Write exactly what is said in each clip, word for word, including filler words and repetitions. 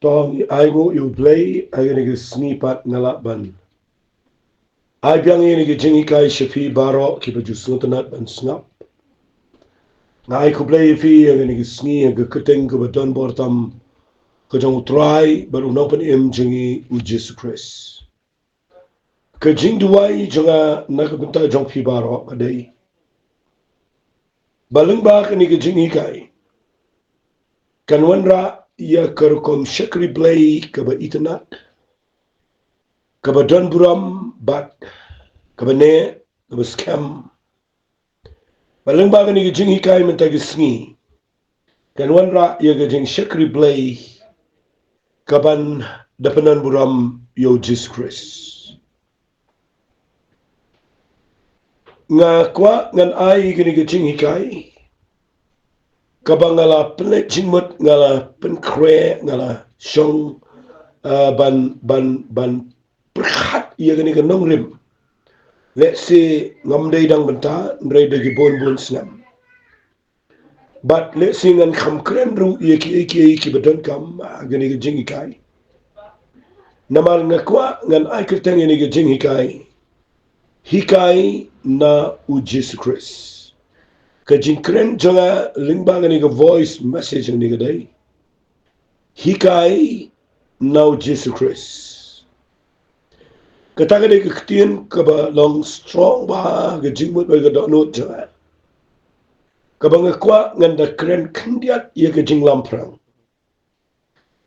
To ngi ai nguh ïa U Blei, ha kane ka sngi pat nga lah ban ai biang ïa kane ka jinghikai sha phi baroh kiba ju sngewtynnat ban sngap. Nga ai khublei ïa phi ha kane ka sngi ha ka kyrteng kaba don bor tam ka jong U Trai bad U Nongpynim jong ngi U Jisu Khrist. Ka jingduwai jong nga na ka bynta jong phi baroh ka dei ba lyngba kane ka jinghikai kan wanrah ïa ka rukom shakri Blei kaba itynnat, kaba don burom bad kaba neh, kaba skhem. Ba lyngba kane ka jinghikai mynta ka sngi kan wanrah ïa ka jingshakri Blei kaban da pynban burom ïa U Jisu Khrist. Nga kwah ngan ai kane ka jinghikai kaba nga la pynleit jingmut, nga la pynkhreh, nga la shong, ah, ban, ban, ban pyrkhat ïa kane ka nongrim. Lehse ngam dei dang bynta, hynrei da ki bun bun snem. Bad lehse ngan kham kren ruh ïa kiei kiei kiba donkam ha kane ka jinghikai. Namar nga kwah ngan ai kyrteng ïa kane ka jinghikai, Hikai na U Jisu Khrist. Ka jingkren jong nga lyngba kane ka voice message kane ka dei, Hikai na U Jisu Khrist. Kata ka dei ka ktien kaba long strong bha ha ka jingmut bad ka dohnud jong nga, kaba nga kwah ngan da kren khyndiat ïa ka jinglamphrang.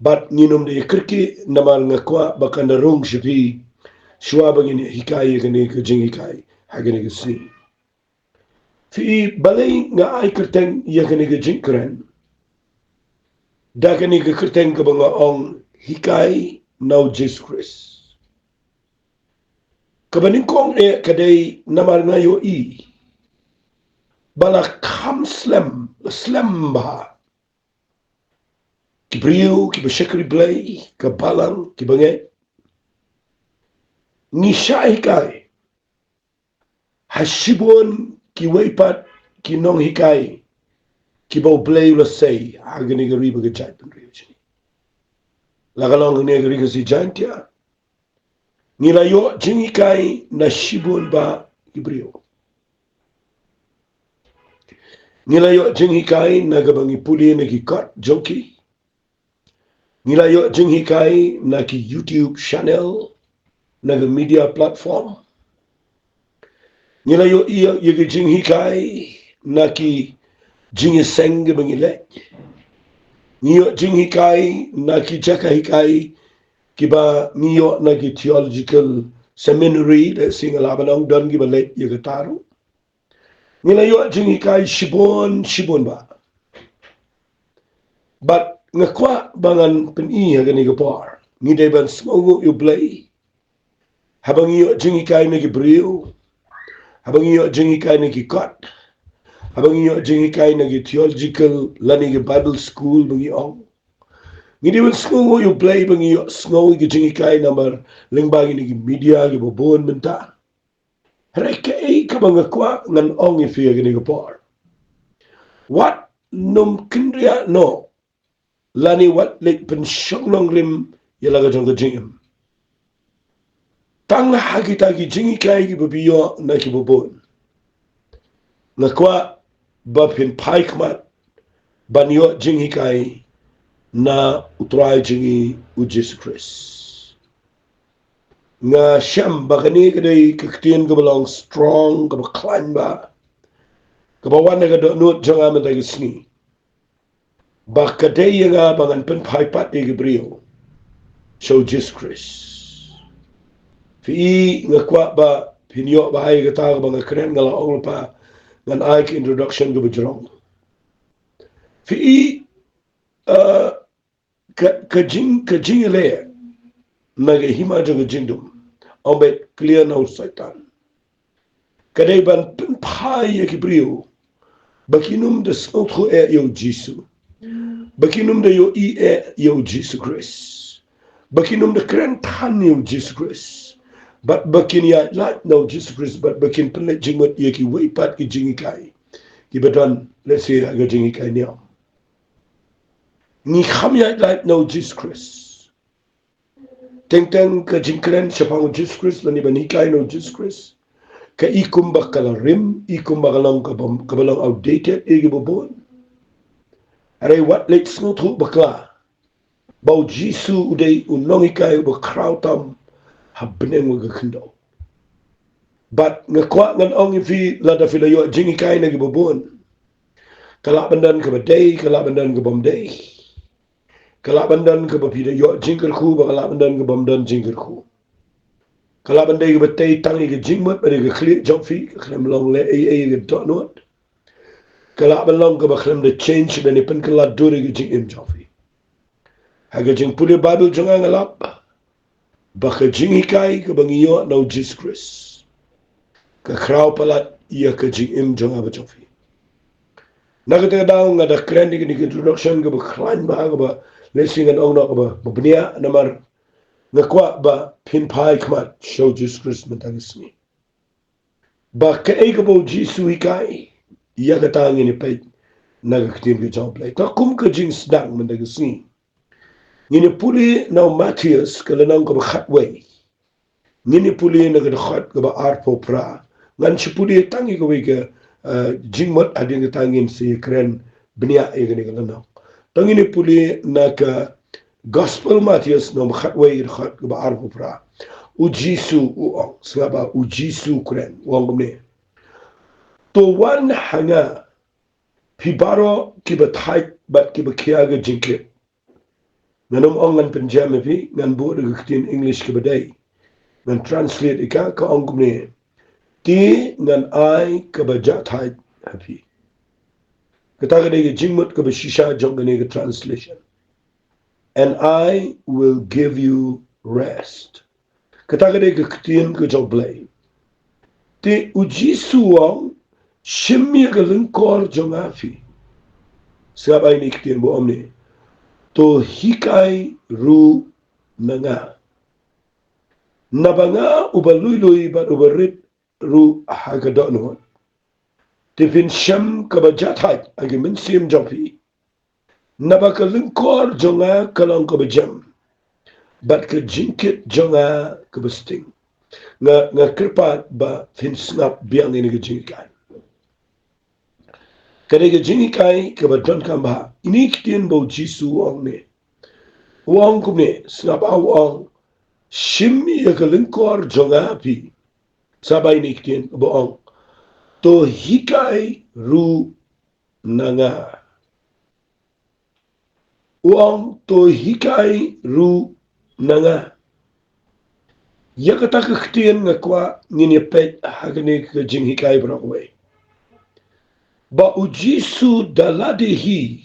Bad ngin ym da ïakyrkieh namar nga kwah ba kan da rung sha phi shuwa ba ngin hikai ïa kane ka jinghikai ha kane ka sngi. Phi i, balei nga ai kyrteng ïa kane ka jingkren da kane ka kyrteng kaba nga ong, Hikai na U Jisu Khrist? Kaba nyngkong eh ka dei namar nga ïohi ba la kham slem, la slem bha ki briew kiba shakri Blei, ka balang, kiba ngeit, ngi shah hikai ha shibun kiwei pat ki nonghikai kiba U Blei u la sei ha kane ka ri bad ka jaitbynriew jong ngi. La ka long kane ka ri Khasi Jaiñtia, ngi la ïoh jinghikai na shibun bha ki briew. Ngi la ïoh jinghikai na kaba ngi pule na ki kot jong ki. Ngi la ïoh jinghikai na ki YouTube channel, na ka media platform. Ngi la ïoh ïa, ïa ki jinghikai na ki jingïaseng kiba ngi leit. Ngi ïoh jinghikai na ki jaka hikai kiba ngi ïoh na ki theological seminary, lehse nga lah ban ong don kiba leit ïa kata ruh. Ngi la ïoh jinghikai shibun shibun bha. Bad nga kwah ba ngan pyni ha kane ka por, ngi dei ban sngewnguh ïa U Blei haba ngi ïoh jinghikai na ki briew, haba ngi ïoh jinghikai na ki kot, haba ngi ïoh jinghikai na ki theological lane ki Bible school ba ngi ong. Ngi dei ban sngewnguh ïa U Blei ba ngi ïoh sngew ïa ki jinghikai namar lyngba kine ki media kiba bun mynta. Hynrei kaei kaba nga kwah ngan ong ïa phi ha kane ka por, wat nym kynriah noh lane wat leit pynshong nongrim ïa la ka jong ka jingim tang ha kita ki jinghikai kiba phi ïoh na kiba bun. Nga kwah ba phin phai khmat ban ïoh jinghikai na U Trai jong ngi U Jisu Khrist. Nga shem ba kane ka dei ka ktien kaba long strong, kaba khlaiñ bha, kaba wan na ka dohnud jong nga mynta ka sngi, ba ka dei ïa nga ba ngan pynphai pat ïa ki briew sha U Jisu Khrist. Phi i, nga kwah ba phin ïoh ba ai kata kaba nga kren, nga la ong lypa ngan ai ka introduction kaba jrong. Phi i, uh, ka, ka jing, ka jingïaleh na ka hima jong ka jingdum, ong beit clear na u Soitan, ka dei ban pynphai ïa ki briew ba kin ym da sngewthuh eh ïa U Jisu, ba kin ym da ïohi eh ïa U Jisu Khrist, ba kin ym da kren than ïa U Jisu Khrist, bad ba kin ïaid lait na U Jisu Khrist, bad ba kin pynleit jingmut ïa kiwei pat ki jinghikai kiba don, lehse, ha ka jinghikai niam. Ngi kham ïaid lait na U Jisu Khrist Teng teng ka jingkren shaphang u Jisu Khrist lane ban hikai na u Jisu Khrist ka i kumba ka la rim, i kumba ka long kaba, kaba long outdated ïa kiba bun. Hynrei wat leit sngewthuh bakla ba u Jisu u dei u nonghikai uba khraw tam ha bneng bad ka khyndew. Bad nga kwah ngan ong ïa phi, lada phi la ïoh jinghikai na kiba bun, ka lah ban don kaba dei, ka lah ban don kaba ym dei. Ka lah ban don kaba phi da ïoh jingkyrkhu, bad ka lah ban don kaba ym don jingkyrkhu. Ka lah ban dei kaba tei tang ïa ka jingmut bad ïa ka khlieh jong phi, ka khlem long leh ei ei ïa ka dohnud. Ka lah ban long kaba khlem da change, ban ïa pynkylla dur ïa ka jingim jong phi. Ha ka jingpule Baibl jong nga, nga lap ba ka jinghikai kaba ngi ïoh na u Jisu Khrist ka khraw palat ïa ka jingim jong nga bad jong phi. Na kata ka daw nga da kren ïa kane ka introduction kaba khlaiñ bha, kaba lehse ngan ong noh kaba, ba bniah, namar nga kwah ba phin phai khmat sha u Jisu Khrist mynta ka sngi. Ba kaei kaba u Jisu u hikai, ïa kata ngin ïa peit na ka ktien ka jong u Blei. Te kum ka jingsdang mynta ka sngi, ngin ïa pule na u Mathaios ka lynnong kaba khatwei. Ngin ïa pule na ka dkhot kaba arphew phra. Ngan shu pule tang ïa kawei ka, eh, jingmut, hadien kata ngin sa ïa kren bniah ïa kane ka lynnong. Te ngin ïa pule na ka Gospel Mathaios lynnong ba khatwei, dkhot kaba arphew phra. U Jisu u ong, sngap bha, u Jisu u kren, u ong kumne: To wan ha nga, phi baroh kiba thait bad kiba khia ka jingkit. Ngan ym ong ngan pynjem ïa phi, ngan buh da ka ktien English kaba dei. Ngan translate ïa ka, ka ong kumne: Te ngan ai kaba jahthait ha phi. Kata ka dei ka jingmut kaba shisha jong kane ka translation. And I will give you rest. Kata ka dei ka ktien ka jong u Blei. Te u Jisu u ong, shim ïa ka lyngkor jong nga phi. Sngap bha ïa kane ka ktien ba ong ne: To hikai ruh na nga. Naba nga uba lui lui bad uba rit ruh ha ka dohnud. Te phin shem kaba jahthait ha ka mynsiem jong phi. Naba ka lyngkor jong nga ka long kaba jem, bad ka jingkit jong nga kaba sting. Nga, nga kyrpad ba phin sngap biang ïa kane ka jinghikai. Kane ka jinghikai kaba donkam bha. Ine i ktien ba u Jisu u ong ne. U ong kumne, sngap bha, u ong, shim ïa ka lyngkor jong nga phi. Sngap bha ine i ktien ba u ong, to hikai ruh na nga. U ong, to hikai ruh na nga. Ïa kata ka ktien nga kwah ngin ïa peit ha kane ka jinghikai baroh kawei. Ba u Jisu da lade hi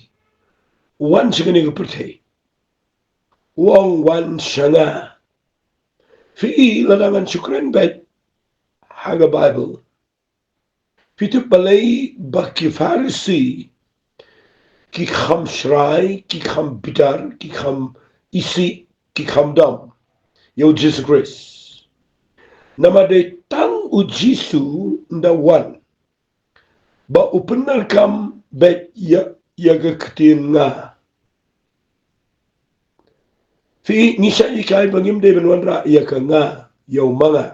u wan sha kane ka pyrthei, u ong, wan sha nga. Phi i, lada ngan shu kren beit ha ka Baibl, phi tip balei ba ki Pharisi ki kham shrai, ki kham bitar, ki kham isih, ki kham dom ïa u Jisu Khrist? Namar dei tang u Jisu ynda wan ba u pyndonkam beit ïa, ïa ka ktien nga. Phi, ngi shait hikai ba ngim dei ban wanrah ïa ka nga, ïa u ma nga.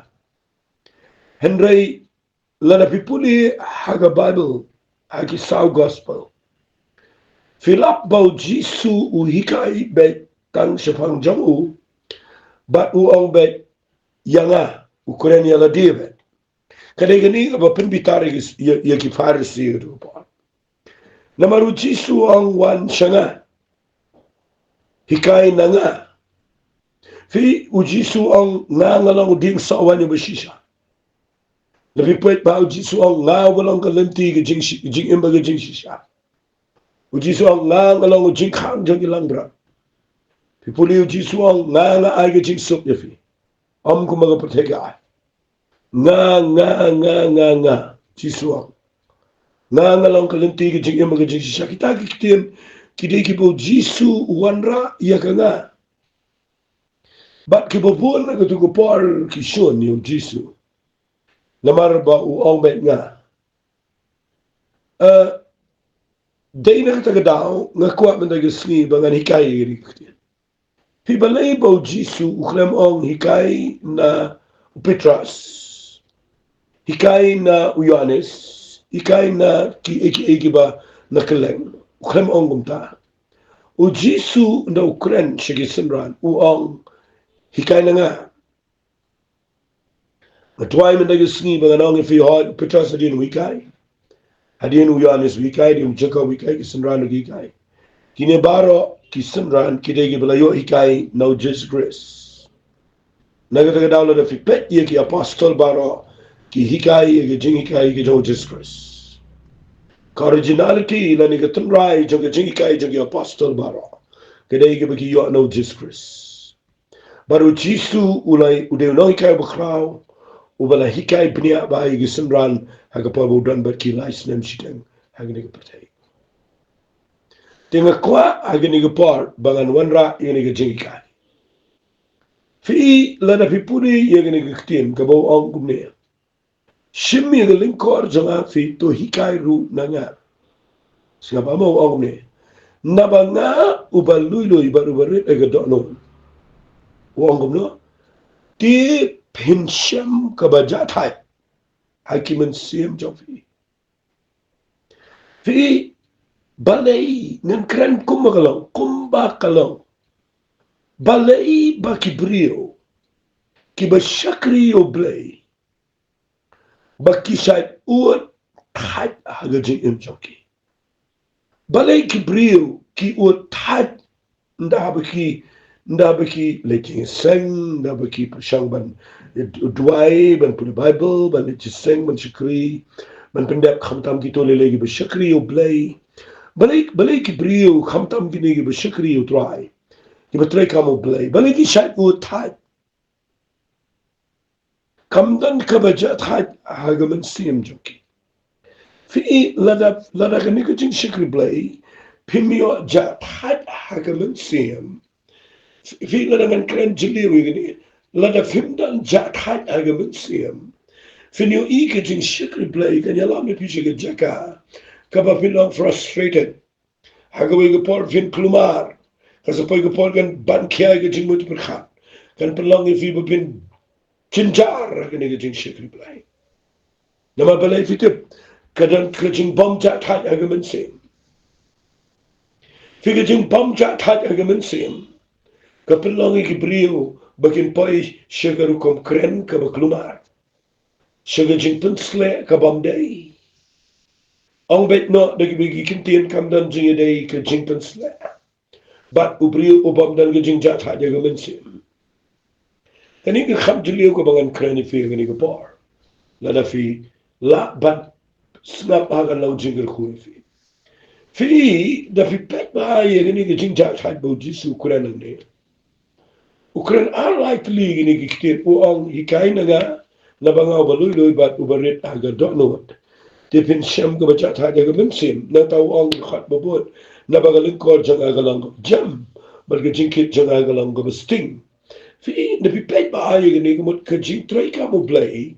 Hynrei lada phi pule ha ka Baibl, ha ki saw Gospel, phi lap ba u Jisu u hikai beit tang shaphang jong u, bad u ong beit ïa nga, u kren ïa lade beit. Ka dei kane kaba pynbitar ïa ki, ïa, ïa ki Pharisi ïa ka por. Namar u Jisu u ong, wan sha nga. Hikai na nga. Phi, u Jisu u ong, nga nga long u dieng soh wan uba shisha. Lada phi peit ba u Jisu u ong, nga uba long ka lynti ka jing, jingim bad ka jingshisha. U Jisu u ong, nga nga long u jingkhang jong ki langbrot. Phi pule, u Jisu u ong, nga nga ai ka jingsuk ïa phi. Ym kumba ka pyrthei ka ai. Nga, nga, nga, nga, nga. Jisu u ong, nga nga long ka lynti, ka jingim, ka jingshisha. Kita ki ktien ki dei kiba u Jisu u wanrah ïa ka nga. Bad kiba bun na katu ka por ki shun ïa u Jisu. Namar ba u ong beit nga. Eh, dei na kata ka daw nga kwah mynta ka sngi ba ngan hikai ïa kane ka ktien. Phi balei ba u Jisu u khlem ong hikai na u Petros, hikai na u Ïoannis, hikai na ki, ki, ki, kiba na kylleng? U khlem ong kumta. U Jisu ynda u kren sha ki synran, u ong hikai na nga. Nga duwai mynta ka sngi ba ngan ong ïa phi, hooid, u Petros hadien u hikai, hadien u Ïoannis u hikai, hadien u Jakob u hikai, ki synran ruh ki hikai. Kine baroh ki synran ki dei kiba la ïoh hikai na u Jisu Khrist. Na kata ka daw lada phi peit ïa ki apostol baroh ki hikai ïa ki jinghikai ki jong u Jisu Khrist. Ka originality lane ka tynrai jong ka jinghikai jong ki apostol baroh ka dei kiba ki ïoh na u Jisu Khrist. Bad u Jisu u la, u dei u nonghikai uba khraw uba la hikai bniah bha ïa ki synran ha ka por ba u don bad ki lai snem shiteng ha kane ka pyrthei. Te nga kwah ha kane ka por ba ngan wanrah ïa kane ka jinghikai. Phi, lada phi pule ïa kane ka ktien kaba u ong kumne, shim ïa ka lyngkor jong nga phi, to hikai ruh na nga. Sngap, ma u ong kumne, naba nga uba lui lui bad uba rit ha ka dohnud. U ong kumno? Te phin shem kaba jahthait ha ki mynsiem jong phi. Phi, balei ngan kren kumba ka long, kumba ka long? Balei ba ki briew kiba shakri ïa u Blei ba ki shait ud thait ha ka jingim jong ki? Balei ki briew ki ud thait, ynda ba ki, ynda ba ki leit jingïaseng, ynda ba ki pyrshang ban duwai, ban pule Baibl, ban leit jingïaseng, ban shakri, ban pyndep, khamtam kito lei lei kiba shakri ïa u Blei? Balei, balei ki briew khamtam kine kiba shakri ïa u Trai, kiba trei kam u Blei, balei ki shait ud thait? Kam don kaba jahthait ha ka mynsiem jong ki. Phi, lada, lada kane ka jingshakri Blei phim ïoh jahthait ha ka mynsiem. Phi, lada ngan kren jylliew ïa kane, lada phim don jahthait ha ka mynsiem, phin ïohi ka jingshakri Blei kan ïalam ïa phi sha ka jaka kaba phin long frustrated. Ha kawei ka por phin kulmar. Ka sa poi ka por kan ban khia ïa ka jingmut pyrkhat. Kan pynlong ïa phi ba phin jynjar ha kane ka jingshakri Blei. Namar balei? Phi tip, ka don ka jingbym jahthait ha ka mynsiem. Phi, ka jingbym jahthait ha ka mynsiem ka pynlong ïa ki briew ba kin poi sha ka rukom kren kaba kulmar, sha ka jingpynsleh kabym dei. Ong beit noh da kiwei ki ktien, kam don jingïadei ka jingpynsleh bad u briew u bym don ka jingjahthait ha ka mynsiem. Kane ka kham jylliew kaba ngan kren ïa phi ha kane ka por. Lada phi lah ban sngap ha ka long jingkyrkhu ïa phi. Phi, da phi peit bha ïa kane ka jingjahthait ba u Jisu u kren hangne. U kren ar lai tylli kine ki ktien, u ong hikai na nga, naba nga uba lui lui bad uba rit ha ka dohnud. Te phin shem kaba jahthait ha ka mynsiem. Nangta u ong dkhot ba bud, naba ka lyngkor jong nga ka long kaba jem bad ka jingkit jong nga ka long kaba sting. Phi, da phi peit bha ïa kane ka mut ka jingtrei kam u Blei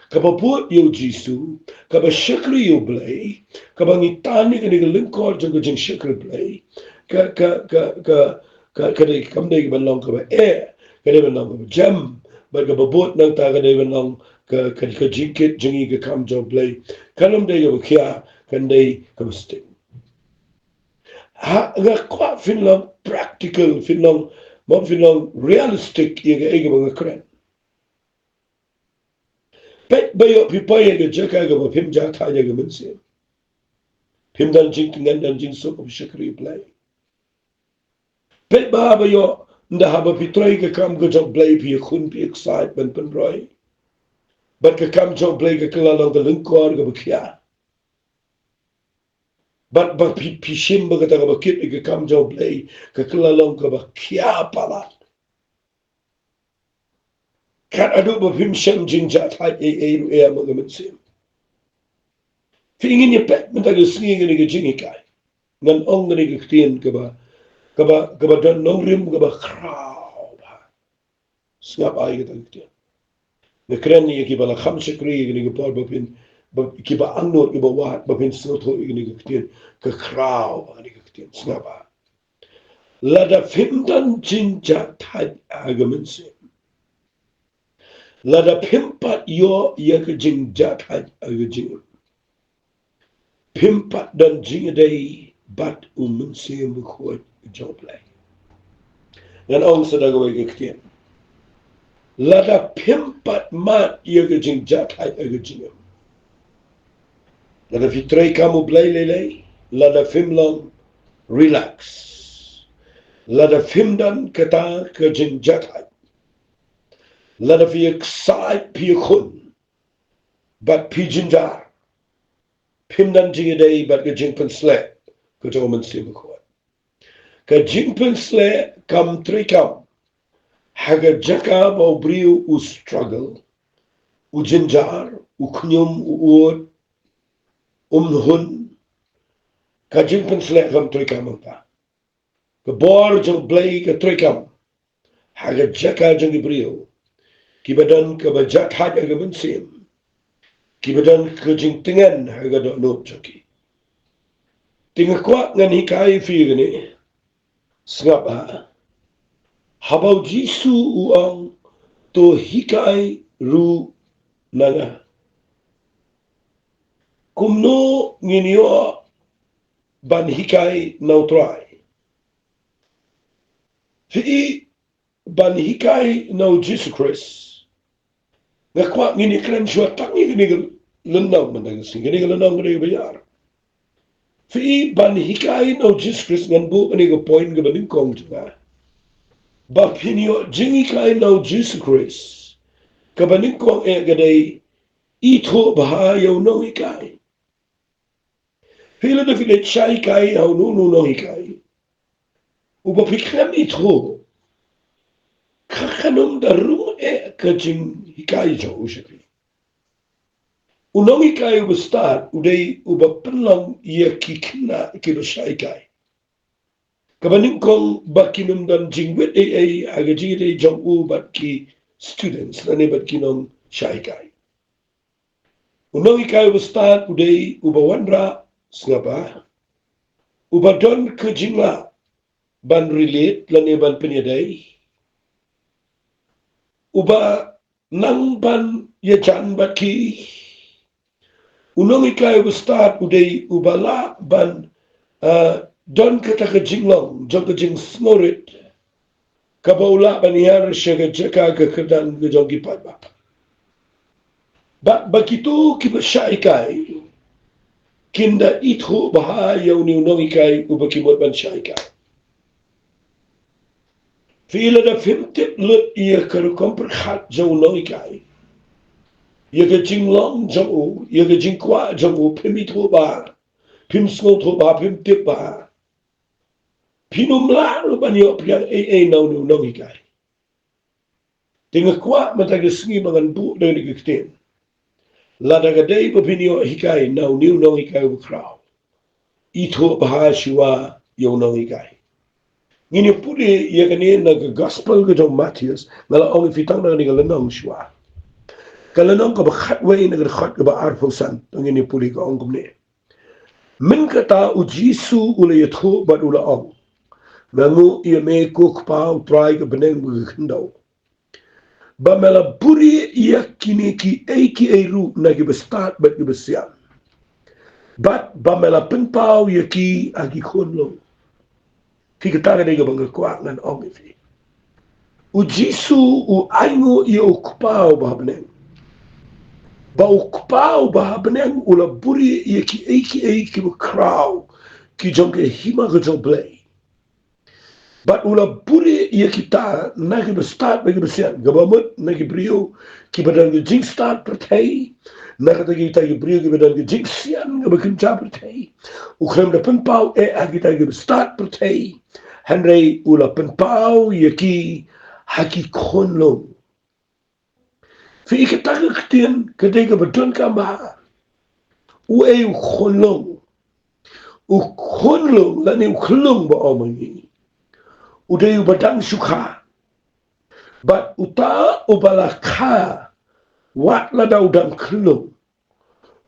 kaba bud ïa u Jisu, kaba shakri ïa u Blei, kaba ngi tan ïa kane ka lyngkor jong ka jingshakri Blei, ka, ka, ka, ka, ka, ka dei, kam dei ban long kaba eh, ka dei ban long kaba jem, bad kaba bud nangta ka dei ban long ka, ka, ka jingkit jong ngi, ka kam jong u Blei. Kan ym dei kaba khia, kan dei kaba sting. Ha, nga kwah phin long practical, phin long, mo phin long realistic ïa kaei kaba nga kren. Peit ba ïoh phi poi ha ka jaka kaba phim jahthait ha ka mynsiem. Phim don jingtngen, don jingsuk, kaba shakri Blei. Peit bha ba ïoh, ynda haba phi trei ka kam ka jong u Blei phi ïakhun, phi ïaksaid ban pynroi. Bad ka kam jong u Blei ka kylla long ka lyngkor kaba khia. Bad ba phi, phi shim ba kata kaba kit ïa ka kam jong u Blei ka kylla long kaba khia palat. Kat haduh ba phim shem jingjahthait ei ei ruh ïa ka mynsiem. Phi, ngin ïa peit mynta ka sngi kane ka jinghikai. Ngan ong kane ka ktien kaba, kaba, kaba don nongrim kaba khraw bha. Sngap ïa kata ka ktien. Nga kren ïa kiba la kham shakri ïa kane ka por ba phin, ba, kiba angnud, kiba wad, ba phin sngewthuh ïa kane ka ktien. Ka khraw bha kane ka ktien. Sngap bha. Lada phim don jingjahthait ha ka mynsiem, lada phim pat ïoh ïa ka jingjahthait ha ka jingim, phim pat don jingïadei bad u Mynsiem Bakhuid jong U Blei. Ngan ong sa da kawei ka ktien. Lada phim pat mad ïa ka jingjahthait ha ka jingim, lada phi treikam U Blei lei lei, lada phim long relax, lada phim don kata ka jingjahthait, lada phi ïaksaid phi ïakhun bad phi jynjar, phim don jingïadei bad ka jingpynsleh ka jong U Mynsiem Bakhuid. Ka jingpynsleh kam treikam ha ka jaka ba u briew u struggle, u jynjar, u khñium, u ud, um hun. Ka jingpynsleh kam treikam hangta. Ka bor jong U Blei ka treikam ha ka jaka jong ki briew kiba don kaba jahthait ha ka mynsiem, kiba don ka jingtngen ha ka dohnud jong ki. Te nga kwah ngan hikai ïa phi kane. Sngap ha. Haba u Jisu u ong, "To hikai ruh na nga." Kumno ngin ïoh ban hikai na U Trai? Phi i, ban hikai na u Jisu Khrist. Nga kwah ngin ïa kren shuwa tang ïa kane ka lynnong mynta ka sngi, kane ka lynnong kane kaba ïar. Phi i, ban hikai na u Jisu Khrist, ngan buh kane ka point kaba nyngkong jong nga. Ba phin ïoh jinghikai na u Jisu Khrist, kaba nyngkong eh ka dei, ithuh bha ïa u nonghikai. Phi, lada phi leit shah hikai ha uno uno u nonghikai uba phi khlem ithuh, ka kan ym da rung eh ka jinghikai jong u sha phi. U nonghikai uba stad u dei uba pynlong ïa ki khynnah kiba shah hikai. Kaba nyngkong, ba kin ym don jingwit ei ei ha ka jingïadei jong u bad ki students lane bad ki nongshah hikai. U nonghikai uba stad u dei uba wanrah, sngap ha, uba don ka jinglah ban relate lane ban pynïadei, uba nang ban ïajan bad ki. U nonghikai uba stad u dei uba lah ban, ah, don kata ka jinglong jong ka jingsngewrit, kaba u lah ban hiar sha ka jaka ka kyrdan ka jong ki paidbah. Bad ba kito kiba shah hikai kin da ithuh bha ïa une u nonghikai uba ki mut ban shah hikai. Phi, lada phim tip lut ïa ka rukom pyrkhat jong u nonghikai, ïa ka jinglong jong u, ïa ka jingkwah jong u, phim ithuh bha, phim sngewthuh bha, phim tip bha, phin ym lah ruh ban ïoh pdiang ei ei na une u nonghikai. Te nga kwah mynta ka sngi ba ngan buh da kane ka ktien. Lada ka dei ba phin ïoh hikai na une u nonghikai uba khraw, ithuh bha shuwa ïa u nonghikai. Ngin ïa pule ïa kane na ka Gospel ka jong u Mathaios, nga la ong ïa phi tang na kane ka lynnong shuwa. Ka lynnong kaba khatwei na ka dkhot kaba arphew san, to ngin ïa pule, ka ong kumne. Mynta kata u Jisu u la ïathuh bad u la ong, "Nga nguh ïa me ko Kpa, u Trai ka bneng bad ka khyndew, ba me la buhrieh ïa kine kiei kiei ruh na kiba stad bad kiba sian, bad ba me la pynpaw ïa ki ha ki khunlung." Phi, kata ka dei kaba nga kwah ngan ong ïa phi. U Jisu u ainguh ïa u Kpa uba ha bneng, ba u Kpa uba ha bneng u la buhrieh ïa kiei kiei kiba khraw ki jong ka hima ka jong U Blei. Bad u la buhrieh ïa kita na kiba stad bad kiba sian, kaba mut na ki briew kiba don ka jingstad pyrthei, na kata kita ki briew kiba don ka jingsian kaba kynja pyrthei. U khlem da pynpaw eh ha kita kiba stad pyrthei, hynrei u la pynpaw ïa ki ha ki khunlung. Phi, kata ka ktien ka dei kaba donkam bha. Uei u khunlung? U khunlung lane u khyllung ba ong ma ngi, u dei uba dang shu kha. Bad uta uba la kha, wat lada u dang khyllung,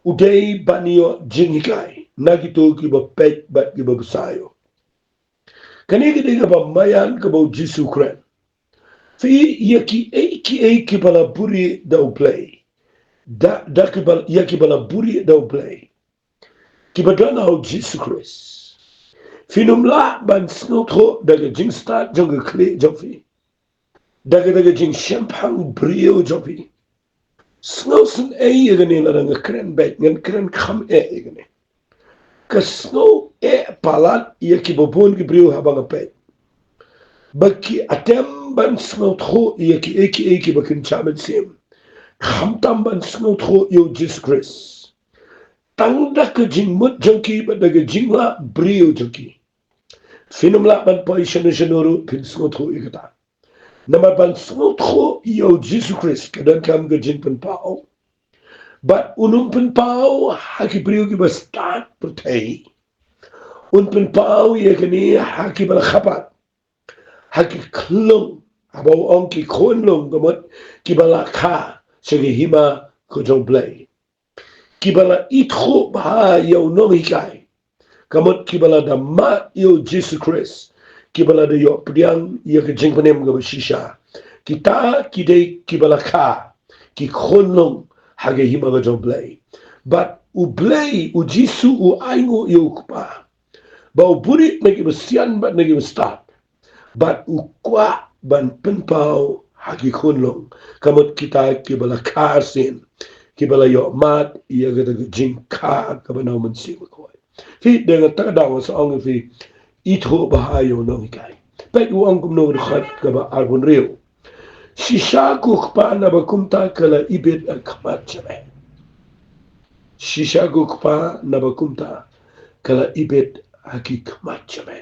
u dei ban ïoh jinghikai na kito kiba peit bad kiba bsa ïa u. Kane ka dei kaba maïan kaba u Jisu u kren. Phi, ïa kiei kiei kiba la buhrieh da U Blei, da, da kiba, ïa kiba la buhrieh da U Blei, kiba don ha u Jisu Khrist, phin ym lah ban sngewthuh da ka jingstad jong ka khlieh jong phi, da ka, da ka jingshemphang briew jong phi. Sngewsynei ïa kane, lada nga kren beit, ngan kren kham eh ïa kane. Ka sngew eh palat ïa kiba bun ki briew haba nga peit, ba ki attempt ban sngewthuh ïa kiei kiei kiba kynja mynsiem, khamtam ban sngewthuh ïa u Jisu Khrist. Tang da ka jingmut jong ki bad da ka jinglah briew jong ki, phin ym lah ban poi shano shano ruh phin sngewthuh ïa kata. Namar ban sngewthuh ïa u Jisu Khrist ka donkam ka jingpynpaw. Bad un ym pynpaw ha ki briew kiba stad pyrthei. Un pynpaw ïa kane ha kiba la kha pat, ha ki khunlung, haba u ong ki khunlung, ka mut kiba la kha sha ka hima ka jong U Blei, kiba la ithuh bha ïa u nonghikai, ka mut kiba la da mad ïa u Jisu Khrist, kiba la da ïoh pdiang ïa ka jingpynim kaba shisha. Kita ki dei kiba la kha, ki khunlung ha ka hima ka jong U Blei. Bad U Blei, u Jisu u ainguh ïa u Kpa ba u buhrieh na kiba sian bad na kiba stad, bad u kwah ban pynpaw ha ki khunlung, ka mut kita kiba la kha shen, kiba la ïoh mad ïa kata ka jingkha kaba na u Mynsiem Bakhuid. Phi, dang kata ka daw nga sa ong ïa phi, ithuh bha ïa u nonghikai. Peit u ong kumno ha ka dkhot kaba arphew hynriew: Shisha ko Kpa, naba kumta ka la ibit ha khmat jong me. Shisha ko Kpa, naba kumta ka la ibit ha ki khmat jong me.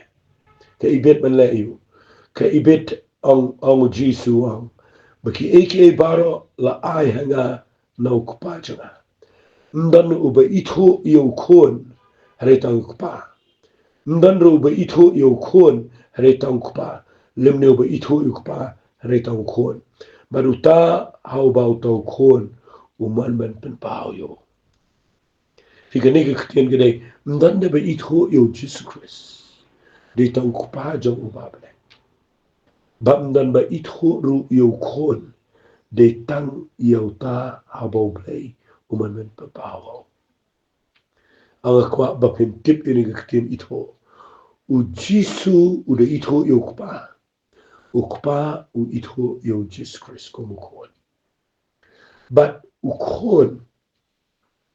Ka ibit ban leh aïu? Ka ibit, ong, ong u Jisu, ong ba kiei kiei baroh la ai ha nga na u Kpa jong nga. Ym don uba ithuh ïa u Khun, hynrei tang u Kpa. Ym don ruh uba ithuh ïa u Khun, hynrei tang u Kpa. Lymne uba ithuh ïa u Kpa, hynrei tang u Khun. Bad uta ha uba uta u Khun u mon ban pynpaw ïa u. Phi, kane ka ktien ka dei, ym don da ba ithuh ïa u Jisu Khrist, dei tang u Kpa jong u Bah Blei. Bad ym don ba ithuh ruh ïa u Khun, dei tang ïa uta ha uba U Blei u mon ban pynpaw. Nga kwah ba phin tip ïa kane ka ktien ithuh. U Jisu u da ithuh ïa u Kpa. U Kpa u ithuh ïa u Jisu Khrist kum u Khun. Bad u Khun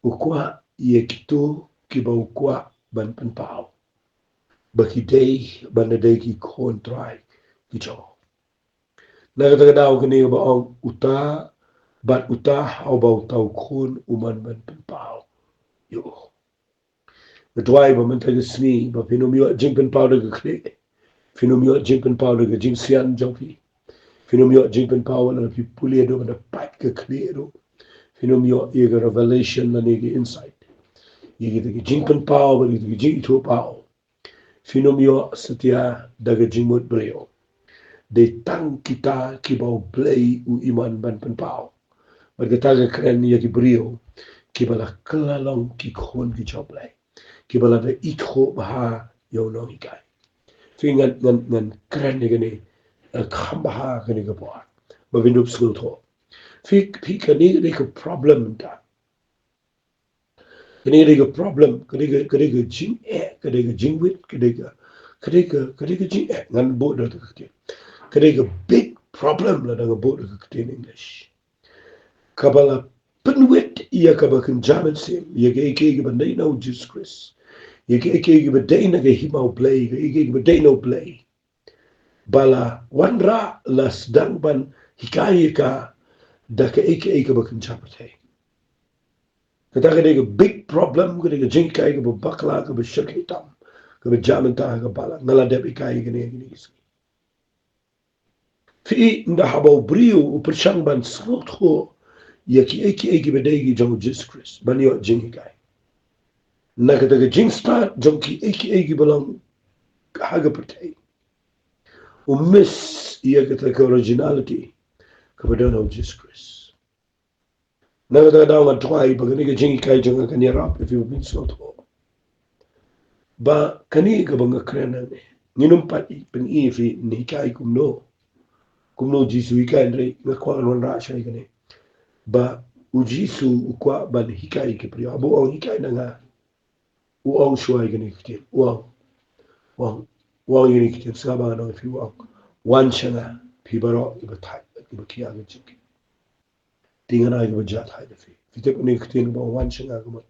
u kwah ïa kito kiba u kwah ban pynpaw ba ki dei, ban da dei ki khun Trai ki jong u. Na kata ka daw kane kaba ong uta, bad uta ha uba uta u Khun u mon ban pynpaw ïa u. Nga duwai ba mynta ka sngi ba phin ym ïoh jingpynpaw da ka khlieh. Phin ym ïoh jingpynpaw da ka jingsian jong phi. Phin ym ïoh jingpynpaw lada phi pule ruh, da pait ka khlieh ruh. Phin ym ïoh ïa ka revelation lane ka insight, ïa ka jingpynpaw bad ïa ka jingithuhpaw. Phin ym ïoh satia da ka jingmut briew. Dei tang kita kiba U Blei u ïoh man ban pynpaw. Bad kata ka kren ïa ki briew kiba la kylla long ki khun ki jong U Blei, kiba la da ithuh bha ïa u nonghikai. Phi, ngan, ngan, ngan kren ïa kane, eh, kham bha kane ka por ba phin dup sngewthuh. Phi, phi, kane ka dei ka problem mynta. Kane ka dei ka problem, ka dei ka, ka dei ka jingeh, ka dei ka jingwit, ka dei ka, ka dei ka, ka dei ka jingeh, ngan buh da ka ktien. Ka dei ka big problem lada nga buh da ka ktien English. Kaba la pynwit ïa kaba kynja mynsiem, ïa kaei kaei kaba dei na u Jisu Khrist, ïa kaei kaei kaba dei na ka hima U Blei, ïa kaei kaei kaba dei na U Blei. Ba la wanrah, la sdang ban hikai ïa ka da kaei kaei kaba kynja pyrthei. Kata ka dei ka big problem, ka dei ka jinghikai kaba bakla, kaba shyrkhei tam, kaba jia mynta ha ka balang. Nga la dep hikai ïa kane, ïa kane ka sngi. Phi, ynda haba u briew u pyrshang ban sngewthuh ïa kiei kiei kiba dei ki jong u Jisu Khrist, ban ïoh jinghikai, na kata ka jingstad jong kiei kiei kiba long ha ka pyrthei, u miss ïa kata ka originality kaba don ha u Jisu Khrist. Na kata ka daw nga duwai ba kane ka jinghikai jong nga kan ïarap ïa phi ba phin sngewthuh ba kane kaba nga kren hangne, Ngin ym pat pyni phi un hikai kumno. Kumno u Jisu u hikai, hynrei nga kwah ngan wanrah shuwa ïa kane. Ba u Jisu u kwah ban hikai ïa ki briew. Haba u ong hikai na nga, u ong shuwa ïa kine ki ktien. U ong, u ong, u ong ïa kine ki ktien, sngap ba ngan ong ïa phi, u ong, wan sha nga, phi baroh kiba thait, kiba khia ka jingkit. Te ngan ai kaba jahthait ïa phi. Phi tip kine ki ktien ba wan sha nga ka mut,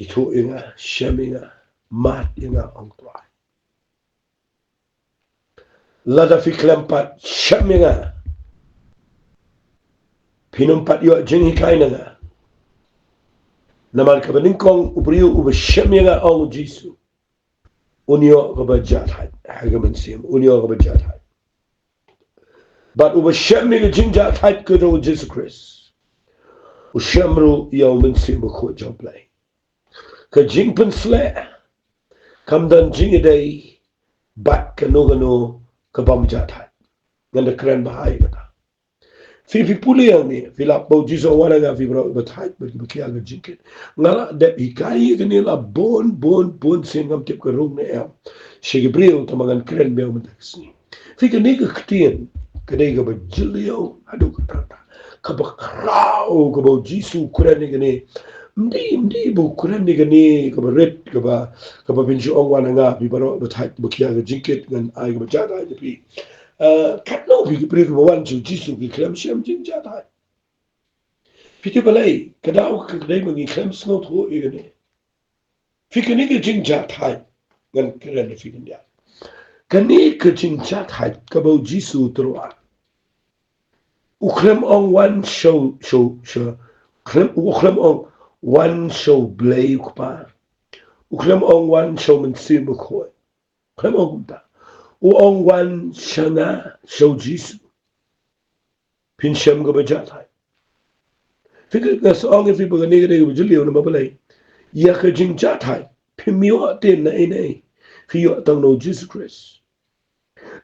ithuh ïa nga, shem ïa nga, mad ïa nga, ong u Trai. Lada phi khlem pat shem ïa nga, phin ym pat ïoh jinghikai na nga. Namar kaba nyngkong u briew uba shem ïa nga, ong u Jisu, un ïoh kaba jahthait ha ka mynsiem, un ïoh kaba jahthait. Bad uba shem ïa ka jingjahthait ka jong u Jisu Khrist, u shem ruh ïa u Mynsiem Bakhuid jong u Blei. Ka jingpynsleh kam don jingïadei bad kano kano ka bym jahthait. Ngan da kren bha ïa kata. Phi, phi pule ïa kane, phi lap ba u Jisu u ong, wan ha nga phi baroh kiba thait bad kiba khia ka jingkit. Nga la dep hikai ïa kane la bun bun bun sien, ngam tip ka rung ne em, sha ki briew, tangba ngan kren biang mynta ka sngi. Phi, kane ka ktien ka dei kaba jylliew haduh katta katta, kaba khraw, kaba u Jisu u kren ïa kane. Ym dei, ym dei ba u kren ïa kane kaba rit, kaba, kaba phin shu ong, wan ha nga phi baroh ba thait ba khia ka jingkit, ngan ai kaba jahthait ïa phi. Eh, katno phi ki briew kiba wan sha u Jisu ki khlem shem jingjahthait? Phi tip balei? Ka daw ka dei ba ngi khlem sngewthuh ïa kane. Phi, kane ka jingjahthait, ngan kren ïa phi khyndiat. Kane ka jingjahthait kaba u Jisu u tyrwa, u khlem ong wan sha u, sha u, sha u, khlem, u khlem ong wan sha u Blei u Kpa. U khlem ong wan sha u Mynsiem Bakhuid. Khlem ong kumta. U ong wan sha nga, sha u Jisu, phin shem kaba jahthait. Phi, nga sa ong ïa phi ba kane ka dei kaba jylliew, namar balei? Ïa ka jingjahthait phim ïoh te na ei na ei, phi ïoh tang na u Jisu Khrist.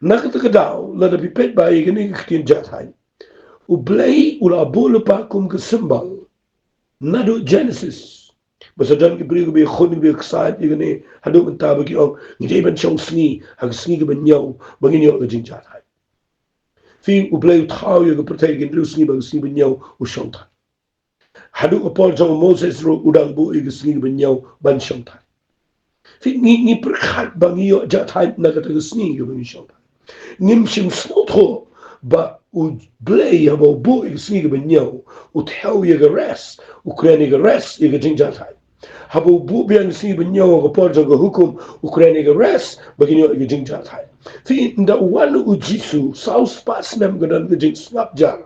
Na kata ka daw, lada phi peit bha ïa kane ka ktien jahthait, u Blei u la buh lypa kum ka symbol naduh Genesis. Ba sa don ki briew kiba ïakhun, kiba ïaksaid ïa kane, haduh mynta ba ki ong, ngi dei ban shong sngi ha ka sngi kaba hynñiew ba ngin ïoh ka jingjahthait. Phi, u Blei u thaw ïa ka pyrthei ki hynriew sngi, bad ka sngi ba hynñiew u shong thait. Haduh ka por jong u Moses ruh u dang buh ïa ka sngi ba hynñiew ban shong thait. Phi, ngi, ngi pyrkhat ba ngi ïoh jahthait na kata ka sngi kaba ngi shong thait. Ngim shym sngewthuh ba u Blei haba u buh ïa ka sngi kaba hynñiew, u thew ïa ka rest, u kren ïa ka rest, ïa ka jingjahthait. Haba u buh biang ka sngi ba hynñiew ha ka por jong ka hukum, u kren ïa ka rest ba kin ïoh ïa ka jingjahthait. Phi, ynda wan u Jisu, saw spah snem ka don ka jingsngap jar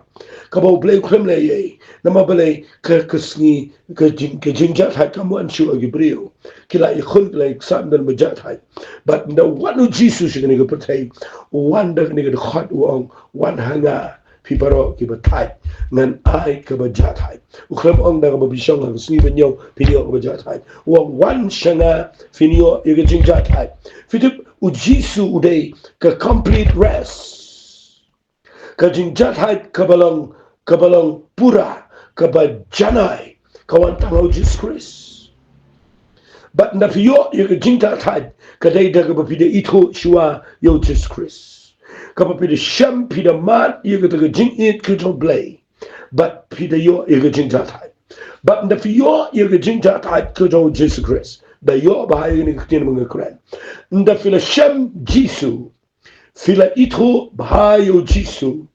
kaba u Blei u khlem leh ei ei. Namar balei? Ka, ka sngi, ka jing, ka jingjahthait kam wan shuh ha ki briew. Ki la ïakhun, ki la ïaksaid, ym don ba jahthait. Bad ynda wan u Jisu sha kane ka pyrthei, u wan da kane ka dkhot, u ong, wan ha nga phi baroh kiba thait, ngan ai kaba jahthait. U khlem ong da kaba phi shong ha ka sngi ba hynñiew phin ïoh kaba jahthait. U ong wan sha nga phin ïoh ïa ka jingjahthait. Phi tip, u Jisu u dei ka complete rest. Ka jingjahthait kaba long, kaba long pura, kaba janai, ka wan tang ha u Jisu Khrist. Bad ynda phi ïoh ïa ka jingjahthait, ka dei da kaba phi da ithuh shuwa ïa u Jisu Khrist. Kaba phi da shem, phi da mad ïa kata ka jingïeit ka jong u Blei, bad phi da ïoh ïa ka jingjahthait. Bad ynda phi ïoh ïa ka jingjahthait ka jong u Jisu Khrist, da ïoh bha ïa kane ka ktien ba nga kren. Ynda phi la shem Jisu, phi la ithuh bha ïa u Jisu,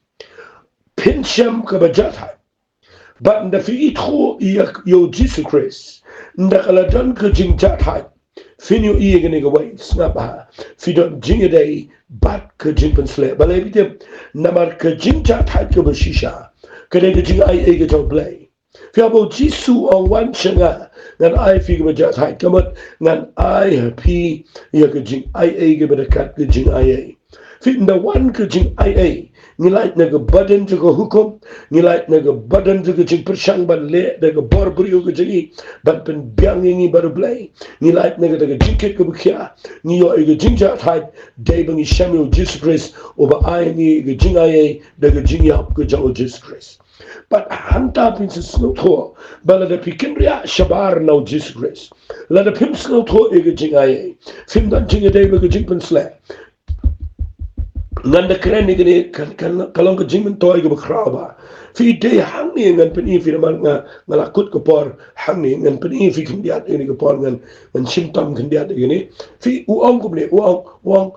phin shem kaba jahthait. Bad ynda phi ithuh ïa, ïa u Jisu Khrist, ynda ka la don ka jingjahthait, phin ïohi ïa kane kawei, sngap bha, phi don jingïadei bad ka jingpynsleh. Balei phi tip? Namar ka jingjahthait kaba shisha ka dei ka jingaiei ka jong u Blei. Phi, haba u Jisu u ong wan sha nga, ngan ai phi kaba jahthait, ka mut ngan ai ha phi ïa ka jingaiei kaba da kat ka jingaiei. Phi, ynda wan ka jingaiei, ngi lait na ka burden jong ka hukum, ngi lait na ka burden jong ka jingpyrshang ban leh da ka bor briew ka jong ngi, ban pynbiang ïa ngi bad u Blei. Ngi lait na kata ka jingkit kaba khia, ngi ïoh ïa ka jingjahthait, dei ba ngi shem ïa u Jisu Khrist, uba ai ïa ngi ka jingaiei da ka jingïap ka jong u Jisu Khrist. Bad hangta phin sa sngewthuh ba lada phi kynriah shabar na u Jisu Khrist, lada phim sngewthuh ïa ka jingai, phim don jingïadei bad ka jingpynsleh. Ngan da kren ïa kane, ka, ka, ka long ka jingmyntoi kaba khraw ba phi dei hangne. Ngan pyni ïa phi namar nga, nga la kut ka por hangne. Ngan pyni ïa phi khyndiat ïa kane ka por, ngan, ngan shim tam khyndiat ïa kane. Phi, u ong kumne, u ong, u ong,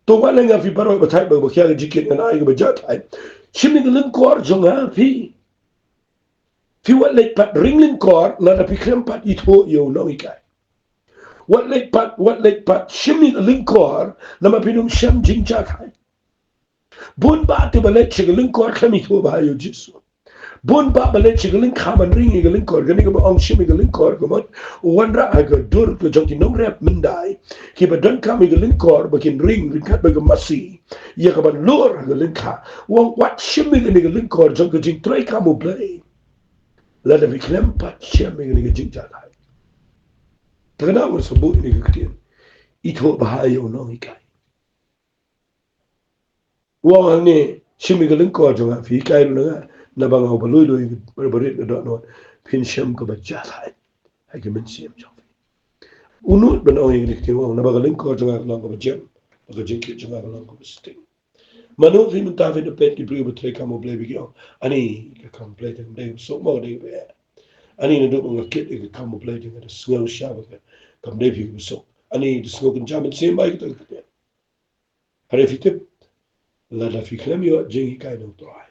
to wat leh nga phi baroh ba thait ba, ba khia ka jingkit, ngan ai kaba jahthait. Shim ïa ka lyngkor jong nga phi. Phi wat leit pat ring lyngkor lada phi khlem pat ithuh ïa u nonghikai. Wat leit pat, wat leit pat shim ïa ka lyngkor lada phin ym shem jingjahthait. Bun bah te ba leit sha ka lyngkor khlem ithuh bha ïa u Jisu. Bun bah ba leit sha ka lyngkha ban ring ïa ka lyngkor, kane kaba ong shim ïa ka lyngkor, ka mut u wanrah ha ka dur ka jong ki nongrep myndai kiba donkam ïa ka lyngkor ba kin ring ryngkat bad ka masi ïa ka ban lur ha ka lyngkha. U ong wat shim ïa kane ka lyngkor jong ka jingtrei kam U Blei lada phi khlem pat shem ïa kane ka jingjahthait. Te kane nga sa buh ïa kane ka ktien, ithuh bha ïa u nonghikai. U ong hangne, shim ïa ka lyngkor jong nga, phi hikai ruh na nga, naba nga uba lui lui, ba rit, ba dohnud, phin shem kaba jahthait ha ka mynsiem jong phi. U nud ban ong ïa kane ka ktien, u ong naba ka lyngkor jong nga ka long kaba jem, bad ka jingkit jong nga ka long kaba sting. Mano phi mynta phi da peit ki briew ba trei kam U Blei ba ki ong, ani ka kam U Blei te kam dei kaba suk mo, dei kaba eh. Ani naduh ba nga kit ïa ka kam U Blei te nga da sngew shisha ba ka kam dei phi kaba suk. Ani da sngew kynja mynsiem ba ïa kata ka ktien. Hynrei phi tip, lada phi khlem ïoh jinghikai na U Trai,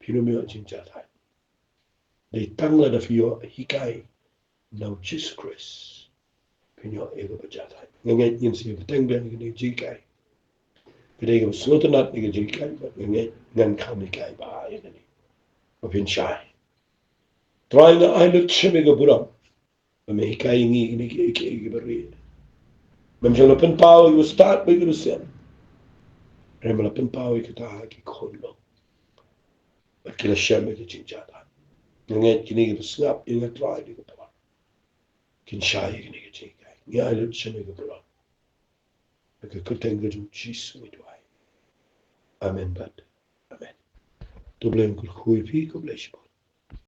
phin ym ïoh jingjahthait. Dei tang lada phi ïoh hikai na u Jisu Khrist, phin ïoh ïa kaba jahthait. Nga ngeit ngin sa ïa bteng biang ïa kane ka jinghikai. Ka dei kaba sngewtynnat ïa ka jinghikai, bad nga ngeit ngan kham hikai bha ïa kane. Ba phin shai. Trai, nga ai lut shim ïa ka burom ba me hikai ïa ngi ïa kine kiei kiei kiba rieh. Mem shym la pynpaw ïa kiba stad bad kiba sem, hynrei me la pynpaw ïa kata ha ki khun lok. Bad ki la shem ïa ka jingjahthait. Nga ngeit kine kiba sngap ïa nga Trai ïa ka por, kin shai ïa kine ki jinghikai. Ngi ai lut shim ïa ka burom. Ha ka kyrteng ka jong U Jisu ngi duwai. Amen bad amen. To U Blei un kyrkhu ïa phi, khublei shibun.